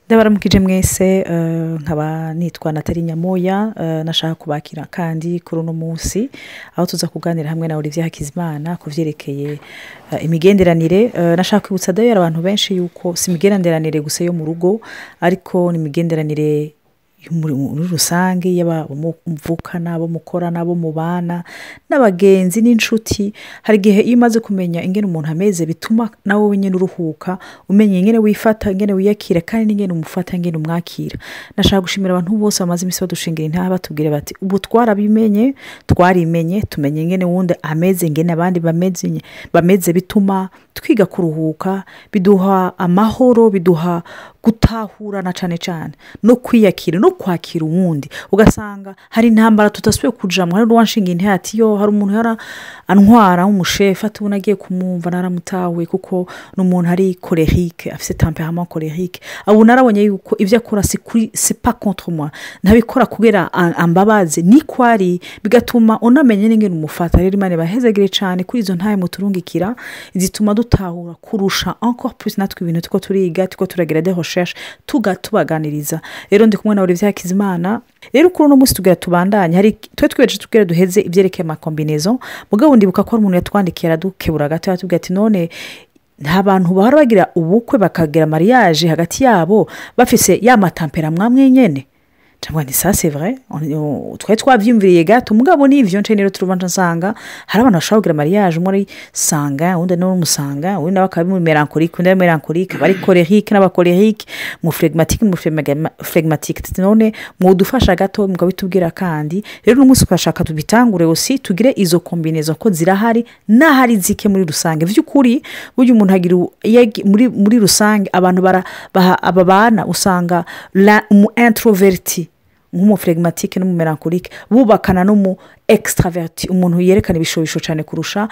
Ndabaramukije mwese, nkaba nitwa Nathalie Nyamoya. Nashaka kubakira kandi kuri uno munsi aho tuza kuganira hamwe na Olivier Hakizimana ku vyerekeye imigenderanire. Nashaka kwibutsa d'ailleurs abantu benshi yuko si imigenderanire gusa yo mu rugo, ariko ni imigenderanire muri rusange, yaba muvukana, abo mukorana, abo mubana, n'abagenzi n'inshuti. Hari igihe iyo umaze kumenya ingene umuntu ameze, bituma nawe wenyine uruhuka, umenya ingene wifata, ingene wiyakira, kandi n'ingene umufata, ingene umwakira. Nashaka gushimira abantu bose bamaze iminsi badushingira intahe, batubwira bati: "Ubu twarabimenye, twarimenye, tumenye ingene wundi ameze, ingene abandi bameze." Bituma twiga kuruhuka, biduha amahoro, biduha gutahurana cane cane no kwiyakira no kwakira uwundi. Ugasanga hari intambara tudasubiye kujamwo. Hari n'uwanshinga intahe ati: "Yo, hari umuntu yara antwara w'umushefu," ati: "Ubu nagiye kumwumva naramutahuye, kuko ni umuntu ari colérique, afise tempérament colérique. Ubu narabonye yuko ibyo akora si kuri, c'est pas contre moi, ntabikora kubera ambabaze, niko ari." Bigatuma unamenya n'ingene umufata. Rero Imana ibahezagire cane kuri izo ntahe muturungikira, zituma dutahura kurusha encore plus natwe ibintu tuko turiga, tuko turagira des recherches, tuga tubaganiriza. Rero ndi kumwe na Olivier Hakizimana. Rero kuri uno munsi tugira tubandanye, hari twe twibaje tubwira duheze ibyerekeye amacombinaisons. Mugabo ndibuka ko hari umuntu yatwandikiye, aradukebura gato, yatubwira ati: "None nta bantu bahora bagira ubukwe, bakagira mariage hagati yabo bafise ya matempéraments amwe nyene?" Cyangwa ni ça, c'est vrai, twari twavyumviriye gato, mugabo n'ivyo nce rero turubanza nsanga hari abantu bashobora kugira mariage, umwe ari sanguin, uwundi nawe umusanguin, uwundi nawe akaba ari mélancolique, undi ari mélancolique, bari colérique n'abacolérique, mu flegmatique mu flegmatique. None mwudufasha gato mukabitubwira. Kandi rero uno munsi twashaka tubitangure aussi, tugire izo combinaisons ko zirahari n'ahari zike muri rusange. Vy'ukuri burya umuntu agira iyo muri rusange abantu babana, usanga umu introverti nk'umuflegmatique n'umumélancolique bubakana n'umu extraverti, umuntu yerekana ibishobisho cyane kurusha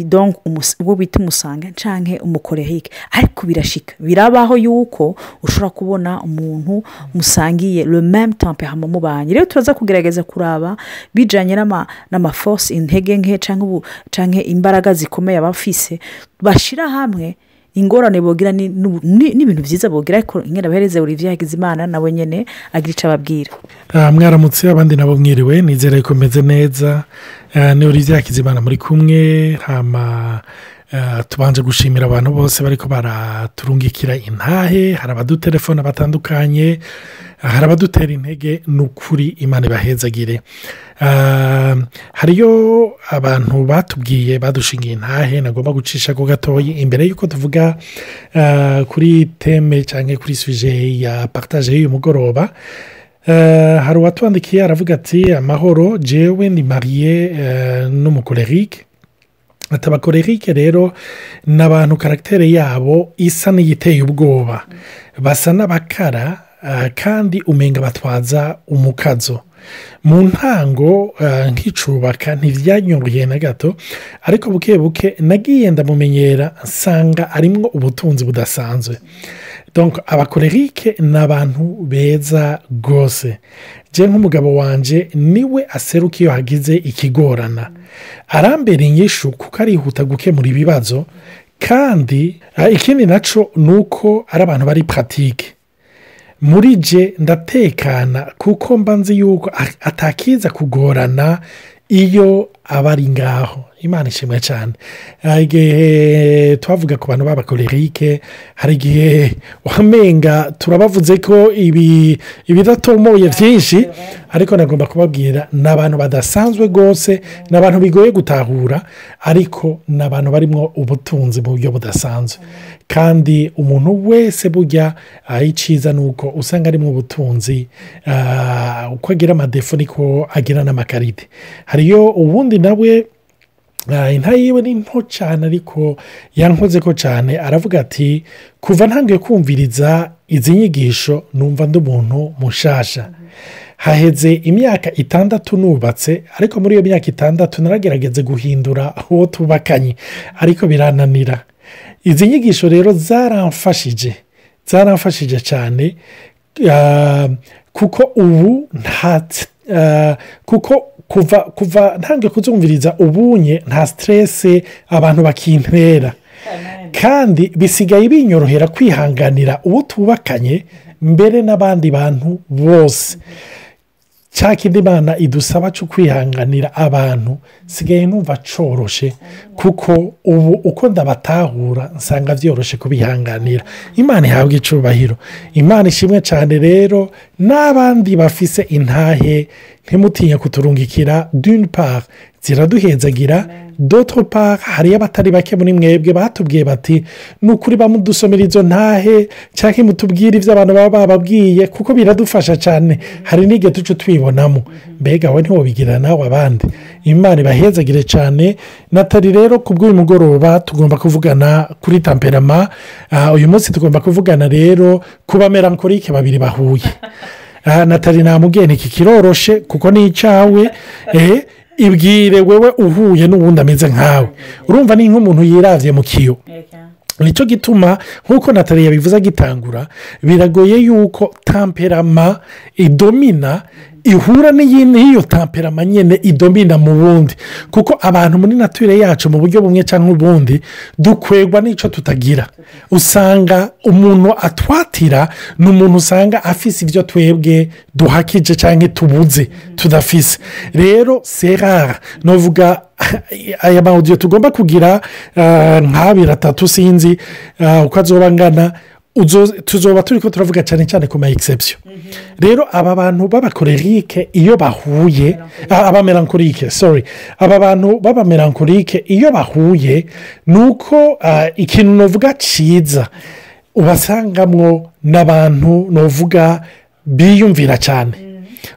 donc uwo bita umusanguin canke umucolérique. Ariko birashika, birabaho yuko ushobora kubona umuntu musangiye le même tempérament mubanye. Rero turaza kugerageza kuraba bijanye n'amaforce, intege nke canke imbaraga zikomeye abafise bashira hamwe, ingorane bogira n'ibintu byiza bogira. Ariko ingene abahereze Olivier Hakizimana, nawe nyene agira ico ababwira. Mwaramutse, abandi nabo mwiriwe, nizere ko meze neza. Ni Olivier Hakizimana muri kumwe. Hama tubanje gushimira abantu bose bariko baraturungikira intahe. Hari abadutelefona batandukanye, hari abadutera intege. Ni ukuri Imana ibahezagire. Hariyo abantu batubwiye, badushingiye intahe nagomba gucisha ko gatoyi imbere y'uko tuvuga kuri thème cyangwa kuri sujet ya partage y'uyu mugoroba. Hari uwatwandikiye aravuga ati: "Amahoro, jewe ni marié n'umucolérique." Ati: "Abacolérique rero ni abantu caractère yabo isa n'iyiteye ubwoba, basa n'abakara, kandi umenga batwaza umukazo. Mu ntango nk'icubaka ntibyanyoroheye na gato, ariko buke buke nagiye ndamumenyera, nsanga arimwo ubutunzi budasanzwe. Donc abacolérique ni abantu beza rwose. Je nk'umugabo wanje niwe aseruka iyo hagize ikigorana, arambera inyishu kuko arihuta gukemura ibibazo. Kandi ikindi naco ni uko ari abantu bari pratique. Muri je ndatekana kuko mba nzi yuko atakiza kugorana iyo aba ari ngaho. Imana ishimwe cyane." Igihe twavuga ku bantu b'abacolérique, hari igihe wamenga turabavuze ko ibi ibidatomoye byinshi, ariko nagomba kubabwira ni abantu badasanzwe rwose, ni abantu bigoye gutahura, ariko ni abantu barimo ubutunzi mu buryo budasanzwe. Kandi umuntu wese burya icyiza ni uko usanga arimo ubutunzi, uko agira amadéfauts niko agira n'amaqualités. Hariyo ubundi nawe, intahe yiwe ni nto cyane ariko yankoze ko cyane. Aravuga ati: "Kuva ntangiye kumviriza izi nyigisho numva ndi umuntu mushasha. Haheze imyaka 6 nubatse, ariko muri iyo myaka 6 naragerageze guhindura uwo tubakanye ariko birananira. Izi nyigisho rero zaramfashije, zaramfashije cyane, kuko ubu nta kuko kuva ntangiye kuzumviriza ubunye nta stress abantu bakintera." Kandi bisigaye binyorohera kwihanganira uwo tubakanye mbere n'abandi bantu bose. Cya kindi Imana idusaba cyo kwihanganira abantu sigaye numva coroshe, kuko ubu uko ndabatahura nsanga byoroshe kubihanganira. Imana ihabwa icubahiro, Imana ishimwe cyane. Rero n'abandi bafise intahe, ntimutinye kuturungikira. D'une part ziraduhezagira, d'autre part hariyo abatari bake muri mwebwe batubwiye bati: "Ni ukuri, bamudusomera izo ntahe cyangwa mutubwire ibyo abantu baba bababwiye, kuko biradufasha cyane." Hari n'igihe tuca twibonamo. Mbega we ntiwobigira nawe abandi? Imana ibahezagire cyane. Nathalie, rero ku bw'uyu mugoroba tugomba kuvugana kuri tempérament. Uyu munsi tugomba kuvugana rero ku ba mélancoliques babiri bahuye. Nathalie, namubwiye iki kiroroshe kuko ni icyawe. Ibwire wewe uhuye n'uwundi ameze nkawe. Urumva ni nk'umuntu yiravye mu kiyo. Nicyo gituma, nk'uko Nathalie yabivuze agitangura, biragoye yuko tempérament idomina ihura n'iyo tempérament nyine idomina mu bundi, kuko abantu muri nature yacu, mu buryo bumwe cyangwa ubundi, dukwegwa n'icyo tutagira. Usanga umuntu atwatira ni umuntu usanga afise ibyo twebwe duhakije cyangwa tubuze, tudafise. Rero c'est rare, nuvuga aya ma audio tugomba kugira nk'abiri, atatu, sinzi uko azoba angana, tuzoba turi ko turavuga cyane cyane ku ma exceptions. Rero aba bantu b'aba colériques iyo bahuye, aba mélancoliques, sorry, aba bantu b'aba mélancoliques iyo bahuye, ni uko ikintu navuga cyiza ubasangamwo n'abantu navuga biyumvira cyane.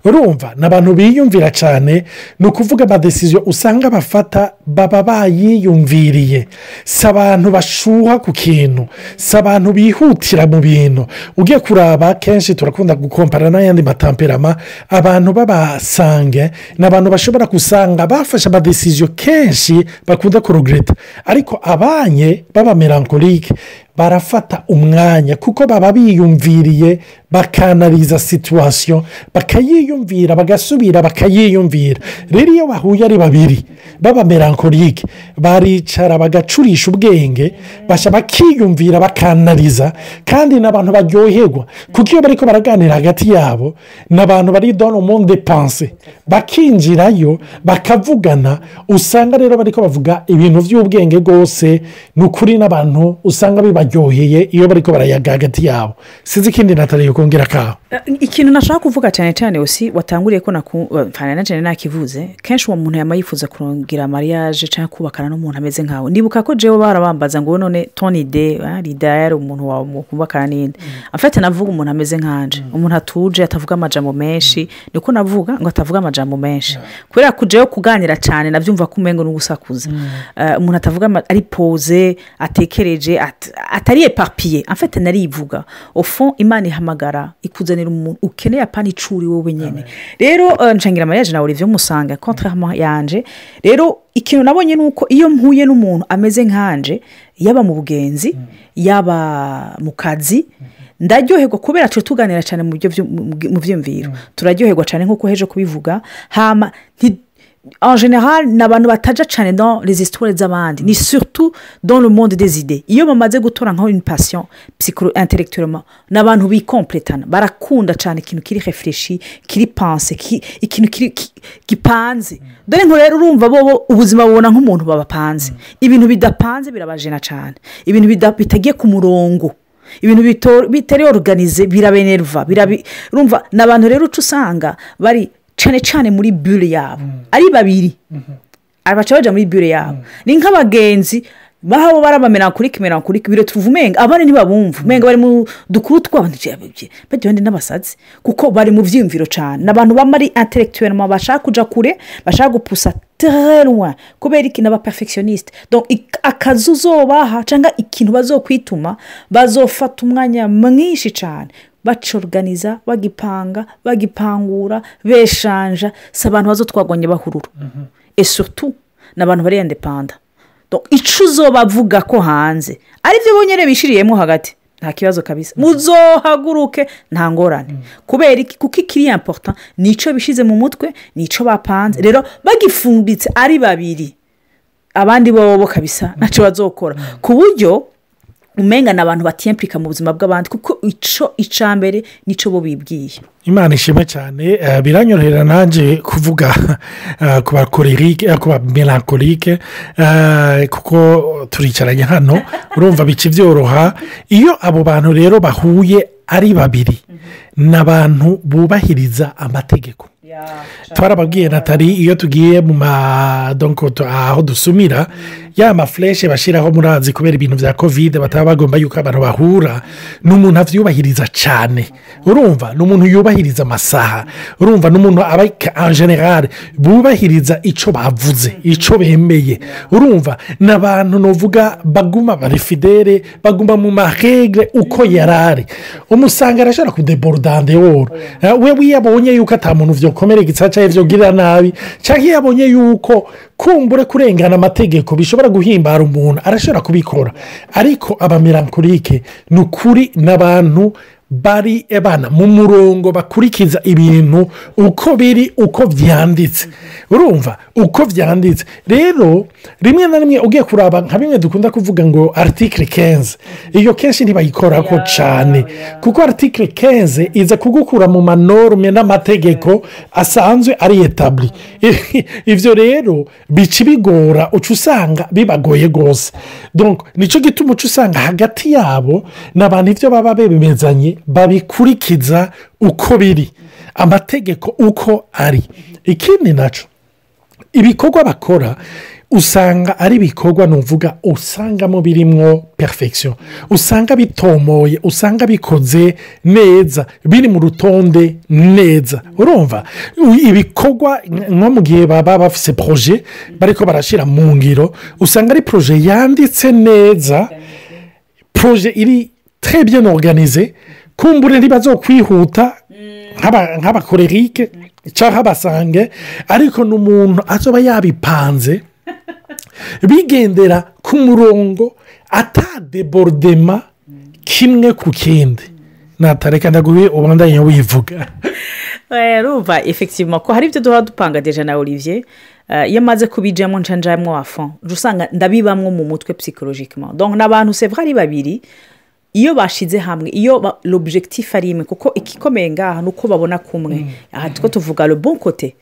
Urumva ni abantu biyumvira cyane, ni ukuvuga ama décisions usanga bafata baba bayiyumviriye. Si abantu bashuha ku kintu, si abantu bihutira mu bintu. Ugiye kuraba, kenshi turakunda gukompara n'ayandi ma tempéraments. Abantu b'aba sanguins ni abantu bashobora gusanga bafashe ama décisions kenshi bakunda kuregretta, ariko abanye b'aba mélancoliques barafata umwanya, kuko baba biyumviriye, bakanariza situation, bakayiyumvira, bagasubira bakayiyumvira. Rero iyo bahuye ari babiri b'aba mélancoliques, baricara bagacurisha ubwenge, bakiyumvira, bakanariza. Kandi ni abantu baryoherwa, kuko iyo bari ko baraganira hagati yabo, ni abantu bari dans le monde pensée, bakinjirayo bakavugana. Usanga rero bari ko bavuga ibintu by'ubwenge rwose. Ni ukuri, n'abantu usanga bibaryoheye iyo bari ko barayaga hagati yabo. Sinzi ikindi Nathalie kongera kawe. Ikintu nashaka kuvuga cyane cyane aussi watanguriye ko na cyane nakivuze kenshi, uwo muntu yama yifuza kurongera mariage cyangwa kubakana n'umuntu ameze nkawe. Ndibuka ko jewe barabambaza ngo: "None ton idée l'idéal, umuntu wawe mu kubakana n'indi?" En fait navuga umuntu ameze nkanje, umuntu atuje, atavuga amajambo menshi. Niko navuga ngo atavuga amajambo menshi, kubera ko jewe kuganira cyane nabyumva ko umengo no gusakuza. Umuntu atavuga, ari posé, atekereje, atari éparpillé. En fait narivuga, au fond Imana ihamagara ikuzanira umuntu ukeneye, apana icuri wowe nyine. Rero nshangira mariage na Olivier musanga contrairement yanje. Rero ikintu nabonye ni uko iyo mpuye n'umuntu ameze nkanje, yaba mu bugenzi, yaba mu kazi, ndaryoherwa, kubera turi tuganira cyane mu byiyumviro, turaryoherwa cyane nk'uko heje kubivuga. Hama en général ni abantu bataja cyane dans les histoires z'abandi, ni surtout dans le monde des idées. Iyo bamaze gutora nka une passion psycho intellectuellement, ni abantu bikompletana, barakunda cyane ikintu kiri réfléchi, kiri pensé, ikintu kiri gipanze. Dore nko rero urumva bo ubuzima bubona nk'umuntu babapanze. Ibintu bidapanze birabajena cyane, ibintu bitagiye ku murongo, ibintu bitari organisé birabenerva. Urumva ni abantu rero uca usanga bari cyane cyane muri bulle yabo ari babiri, baca bajya muri bulle yabo. Ni nk'abagenzi baho baraba mélancoliques, mélancoliques biro tuva umenga abandi ntibabumva, umenga bari mu dukuru twabo bagiye n'abasazi, kuko bari mu byiyumviro cyane. Ni abantu baba ari intellectuellement, bashaka kujya kure, bashaka gupusa très loin. Kubera iki? N'aba perfectionnistes. Akazi uzobaha cyangwa ikintu bazokwituma, bazofata umwanya mwinshi cyane bacorganiza, bagipanga, bagipangura, beshanja. Si abantu bazotwagwanya bahururu, et surtout ni abantu bari indépendants. Icyo uzobavuga ko hanze aribyo bonyine bishiriyemo hagati, nta kibazo kabisa, muzohaguruke, nta ngorane. Kubera iki? Kuko ikiri important ni icyo bishyize mu mutwe, ni icyo bapanze. Rero bagifumbitse ari babiri, abandi bo kabisa ntacyo bazokora ku buryo. Umenga ni abantu batiyimpliqua mu buzima bw'abandi, kuko ico icambere nico bo bibwiye. Imana ishimwe cyane. Biranyorohera nanjye kuvuga ku ba colérique, ku ba mélancolique, kuko turicaranye hano, urumva bica byoroha. Iyo abo bantu rero bahuye ari babiri, ni abantu bubahiriza amategeko. Twarababwiye, Natali, iyo tugiye mu ma donc aho dusumira, ya ma flèches bashyiraho, murazi, kubera ibintu bya Covid bataba bagomba yuko abantu bahura, ni umuntu abyubahiriza cyane. Urumva, ni umuntu yubahiriza amasaha. Urumva, ni umuntu aba en général bubahiriza icyo bavuze, icyo bemeye. Urumva, ni abantu nuvuga baguma bari fidèles, baguma mu ma règles uko yari ari. Umusanga arashobora kudéborder dehors we iyo abonye yuko atamuntu byokomeretsa cyangwa byogirira nabi, cyangwa iyo abonye yuko kumbure kurengana amategeko bishobora guhimbara umuntu, arashobora kubikora. Ariko aba mélancolique, ni ukuri, n'abantu bari ebana mu murongo, bakurikiza ibintu uko biri, uko byanditse. Urumva, uko byanditse rero, rimwe na rimwe ugiye kuraba nka bimwe dukunda kuvuga ngo article 15, iyo kenshi ntibayikora ko cyane, kuko article 15 iza kugukura mu ma normes n'amategeko asanzwe ari établi. Ibyo rero bica bigora, uca usanga bibagoye rwose. Donc nicyo gituma uca usanga hagati yabo n'abantu ibyo baba bemezanye babikurikiza uko biri, amategeko uko ari. Ikindi nacyo, ibikorwa bakora usanga ari ibikorwa nuvuga usangamo birimwo perfection, usanga bitomoye, usanga bikoze neza, biri mu rutonde neza. Urumva, ibikorwa nko mu gihe baba bafise projet bariko barashyira mu ngiro, usanga ari projet yanditse neza, projet iri très bien organisée. Kumbure ntibazokwihuta nk'aba colérique cyangwa aba sanguin, ariko ni umuntu azoba yabipanze, bigendera ku murongo, ata débordement kimwe ku kindi. Natareka ndaguhe ubandanye wivuga. Urumva, effectivement ko hari ibyo duhora dupanga déjà na Olivier. Iyo amaze kubijyamo, nca njyamo à fond, usanga ndabibamwo mu mutwe psychologiquement. Donc n'abantu, c'est vrai, ari babiri, iyo bashize hamwe, iyo l'objectif ari imwe, kuko igikomeye ngaha ni uko babona kumwe. Aha two tuvuga le bon côté.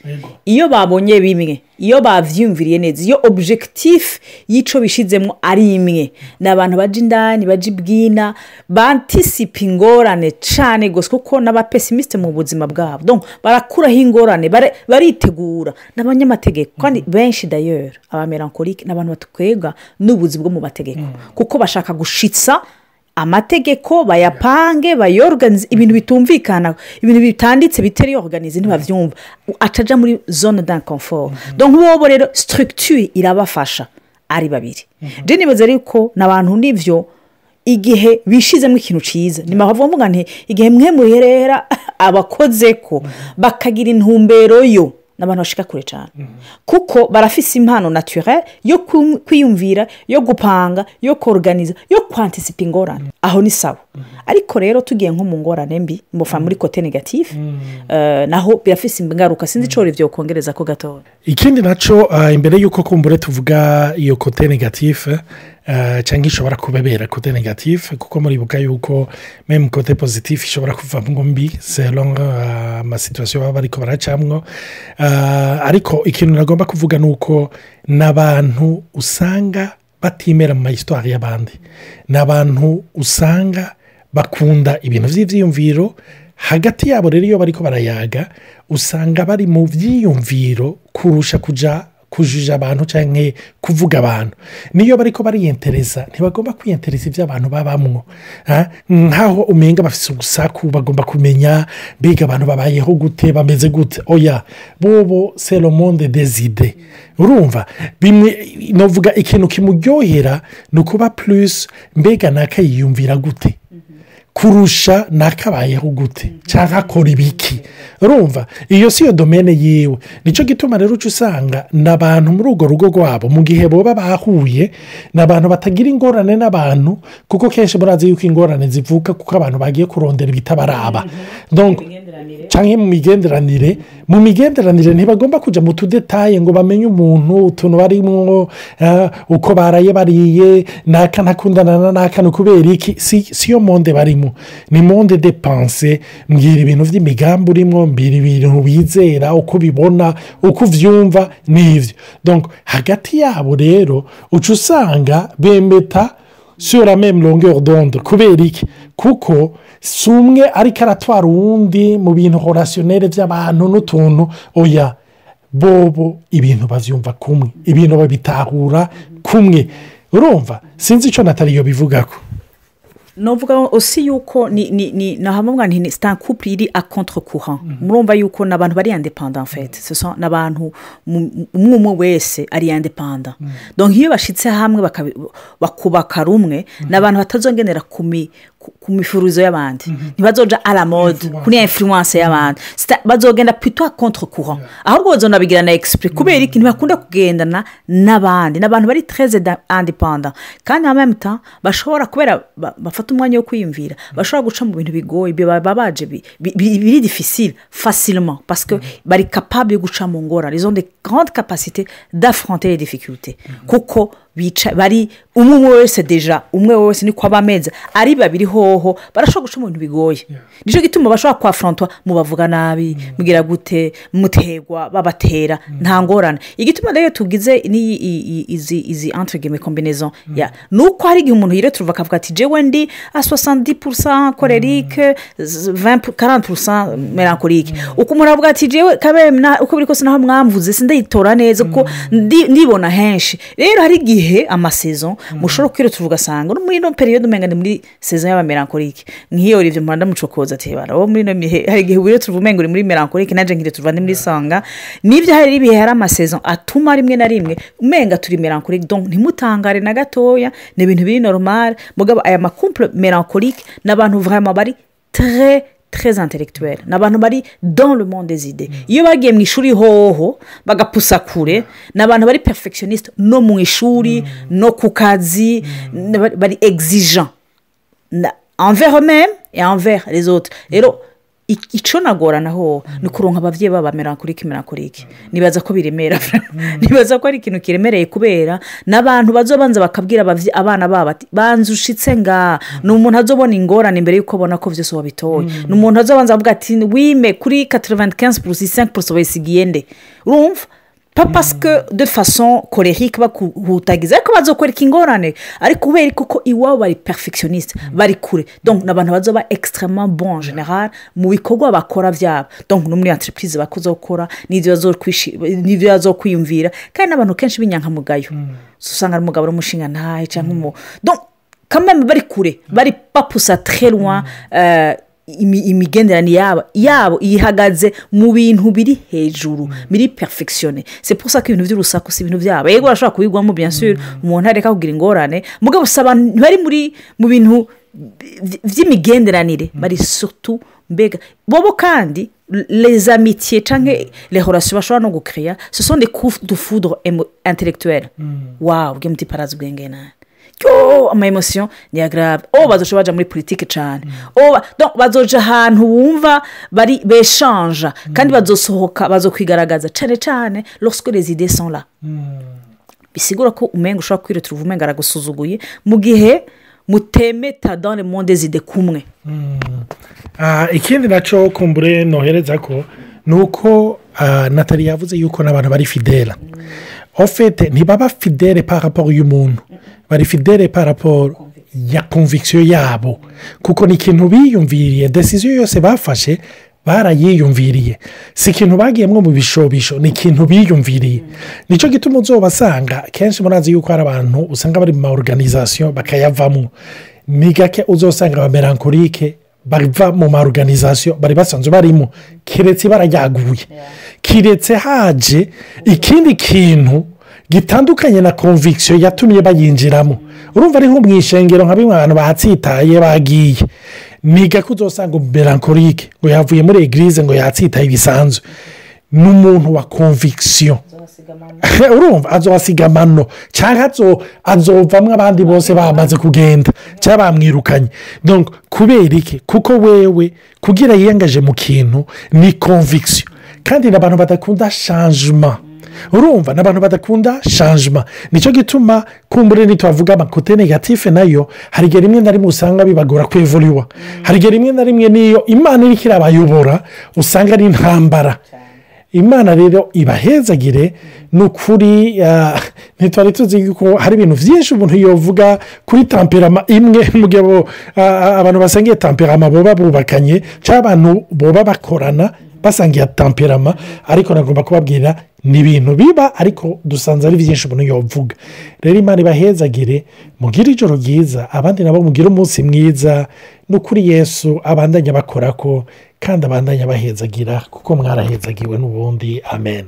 Iyo babonye bimwe, iyo bavyumviriye neza, iyo objectif y'ico bishizemo ari imwe, ni abantu baja indani, baja ibwina, banticipa ingorane cane gose, kuko n'aba pessimistes mu buzima bwabo. Donc barakuraho ingorane, baritegura, n'abanyamategeko kandi benshi. D'ailleurs aba mélancolique ni abantu batwega n'ubuzi bwo mu mategeko, kuko bashaka gushitsa amategeko, bayapange, bayorganize. Ibintu bitumvikana, ibintu bitanditse, bitari organisé, ntibabyumva, ataja muri zone d'inconfort. Donc bobo rero structure irabafasha ari babiri. Je nibaza ariko n'abantu n'ivyo, igihe bishizemo ikintu ciza, ni mvuga nti igihe mwe muherera abakoze ko bakagira intumbero, yo n'abantu bashika kure cyane, kuko barafise impano naturelle yo kwiyumvira, yo gupanga, yo kuorganiza, yo kwanticipa ingorane. Aho ni sawa. Ariko rero tugiye nko mu ngorane mbi, mufa muri côté négatif, naho birafise ingaruka. Sinzi ico ivyo kongereza ko gatoya. Ikindi nacyo, imbere y'uko kumbure tuvuga iyo côté négatif, cyangwa ishobora kubabera côté négatif, kuko muribuka yuko même côté positif ishobora kuvamo mbi selon ama situations baba bariko baracamwo. Ariko ikintu nagomba kuvuga ni uko n'abantu usanga batimera mu ma histoires y'abandi, ni abantu usanga bakunda ibintu by'ibyiyumviro hagati yabo. Rero iyo bariko barayaga, usanga bari mu byiyumviro kurusha kuja kujuja abantu cyangwa kuvuga abantu. Niyo bariko bariyentereza, ntibagomba kwiyentereza ibyo abantu babamwo. Nk'aho umenga bafite urusaku, bagomba kumenya mbega abantu babayeho gute, bameze gute. Oya, bobo c'est le monde des idées. Urumva, bimwe novuga ikintu kimuryohera ni ukuba plus mbega naka yiyumvira gute. Kurusha nakabayeho gute cyangwa akora ibiki. Urumva, iyo si yo domaine yiwe. Nicyo gituma rero uca usanga ni abantu muri urwo rugo rwabo, mu gihe boba bahuye, ni abantu batagira ingorane n'abantu, kuko kenshi murazi yuko ingorane zivuka kuko abantu bagiye kurondera ibitabaraba. Donc, cyangwa mu migenderanire ntibagomba kujya mu tu détails ngo bamenye umuntu, utuntu barimo, uko baraye bariye, naka ntakundana na naka ni ukubera iki. Si yo monde barimo, ni monde de pensée. Mbwira ibintu by'imigambi urimo, mbwira ibintu wizera, uko ubibona, uko ubyumva, n'ibyo. Donc hagati yabo rero uca usanga bemeta sur la même longueur d'onde. Kubera iki? Kuko si umwe ariko aratwara uwundi mu bintu relationnel by'abantu n'utuntu. Oya, bobo ibintu babyumva kumwe, ibintu babitahura kumwe. Urumva, sinzi icyo Natali yo bivugako. Novuga aussi yuko ni nahamwe nti c'est un couple iri à contre-courant. Murumva yuko n'abantu bari indépendant en fait, ce sont n'abantu umwe umwe wese ari indépendant. Donc iyo bashitse hamwe bakubaka rumwe, n'abantu batazongenera ku mifurizo y'abandi, ntibazoja à la mode, kuri influence y'abandi. Bazogenda plutôt à contre-courant, ahubwo bazonabigira na exprès. Kubera iki? Ntibakunda kugendana n'abandi. N'abantu bari très indépendant, kandi en même temps bashobora, kubera bafata umwanya wo kwiyumvira, bashobora guca mu bintu bigoye, baba baje biri difficile facilement, parce que bari capable yo guca mu ngorane. Ils ont des grandes capacités d'affronter les difficultés, kuko bica bari umwe umwe wese, déjà umwe wese niko aba ameze. Ari babiri hoho barashobora guca mu bintu bigoye. Nicyo gituma bashobora kwaffronter mubavuga nabi, mugira gute, mutegwa, babatera, nta ngorane. Igituma rero tugize n'iyi izi entre guillemets combinaison ya, ni uko hari igihe umuntu yiretrouva akavuga ati: "Jewe ndi à 70% colérique, 20, 40% mélancolique." Uko umuntu avuga ati: "Jewe kabeme uko biri kose naho mwamvuze sindayitora neza, kuko ndibona henshi." Rero hari igihe ama saisons mushobora kwiretrouva, ugasanga no muri ino période umenga ni muri saison y'aba mélancolique. Nk'iyo ivyo mpora ndamucokoza ati: "Bara wo muri ino mihe hari igihe wiretrouva umenga uri muri mélancolique, nanjye nkiretrouva ndi muri sanguin." Nibyo, hari ibihe, hari ama saisons atuma rimwe na rimwe umenga turi mélancolique. Donc ntimutangare na gatoya, ni ibintu biri normal. Mugabo aya ma couples mélancoliques ni abantu vraiment bari très très intellectuel, ni abantu bari dans le monde des idées. Iyo bagiye mu ishuri hoho bagapusa kure, ni abantu bari perfectionniste no mu ishuri no ku kazi, bari exigeant envers eux-mêmes et envers les autres. Rero icyo nagorana ho ni kuronka ababyeyi baba mélancolique. Mélancolique nibaza ko biremera, nibaza ko ari ikintu kiremereye, kubera n'abantu bazobanza bakabwira abana babo ati: "Banza ushitse ngaha." Ni umuntu azobona ingorane imbere y'uko abona ko byose wabitoye. Ni umuntu azobanza avuga ati: "Wime kuri 95 pour 5% wayisigiye nde?" Urumva, pas parce que de façon colérique bakuhutagiza, ariko bazokwereka ingorane, ariko kubera kuko iwabo bari perfectionniste, bari kure. Donc ni abantu bazoba extrêmement bon en général mu bikorwa bakora byabo, donc no muri entreprise bakuzokora n'ibyo bazokwiyumvira. Kandi n'abantu kenshi b'inyankamugayo, usanga ari umugabo n'umushinga ntahe cyangwa umu, donc quand même bari kure, bari bapusa très loin. Imigenderanire yabo ihagaze mu bintu biri hejuru, biri perfectionné. C'est pour ça ko ibintu by'urusaku si ibintu byabo. Yego, barashobora kubigwamo bien sûr, umuntu areka kugira ingorane, mugabo si abantu bari muri mu bintu by'imigenderanire, bari surtout mbega bobo. Kandi les amitiés cyangwa les relations bashobora no gukeya, ce sont des coups de foudre intellectuels. Waouh, ubwe muti parazi ubwenge nabi yo, ama émotions ni agréable. Oh, bazoca baja muri politike cyane. Oh, donc bazoja ahantu wumva bari beshanja, kandi bazosohoka, bazokwigaragaza cyane cyane lorsque les idées sont là. Bisigura ko umenga ushobora kwiretrouva umenga aragusuzuguye, mu gihe mutemeta dans le monde des idées kumwe. Ikindi nacyo kumbure nohereza ko ni uko Natali yavuze yuko n'abantu bari fidèles. Au fait, ntibaba fidèles par rapport y'umuntu, bari fidèles par rapport ya conviction yabo, kuko ni ikintu biyumviriye. Décision yose bafashe barayiyumviriye, si ikintu bagiyemo mu bishobisho, ni ikintu biyumviriye. Nicyo gituma uzobasanga kenshi, murazi yuko hari abantu usanga bari mu ma organisations bakayavamo. Ni gake uzosanga aba mélancoliques bava mu ma organisations bari basanzwe barimo, keretse bararyaguye, kiretse haje ikindi kintu. Gitandukanye na conviction yatumye bayinjiramo. Urumva, ari nko mu ishengero, nka bimwe abantu batsitaye bagiye, niga ko uzosanga mélancolique, ngo yavuye muri église, ngo yatsitaye bisanzwe. Ni umuntu wa conviction. Urumva, azohasiga amano cyangwa azovamwo abandi bose bamaze kugenda cyangwa bamwirukanye. Donc, kubera iki? Kuko wewe kugira yiyangaje mu kintu ni conviction, kandi ni abantu badakunda changement. Urumva, ni abantu badakunda changement. Nicyo gituma kumbure ntitwavuga ama côté négatif nayo. Hari igihe rimwe na rimwe usanga bibagora kwevoluwa. Hari igihe rimwe na rimwe niyo Imana iri irabayobora usanga ari intambara. Imana rero ibahezagire. Ni ukuri, ntitwari tuzi ko hari ibintu byinshi umuntu yovuga kuri tempérament imwe. Mugabo abantu basangiye tempérament boba bubakanye, cyangwa abantu boba bakorana basangiye tempérament, ariko nagomba kubabwira ni ibintu biba, ariko dusanze ari byinshi umuntu yovuga. Rero Imana ibahezagire, mugire ijoro ryiza, abandi nabo mugire umunsi mwiza. Ni ukuri, Yesu abandanya bakora ko kandi abandanya bahezagira, kuko mwarahezagiwe n'ubundi. Amen.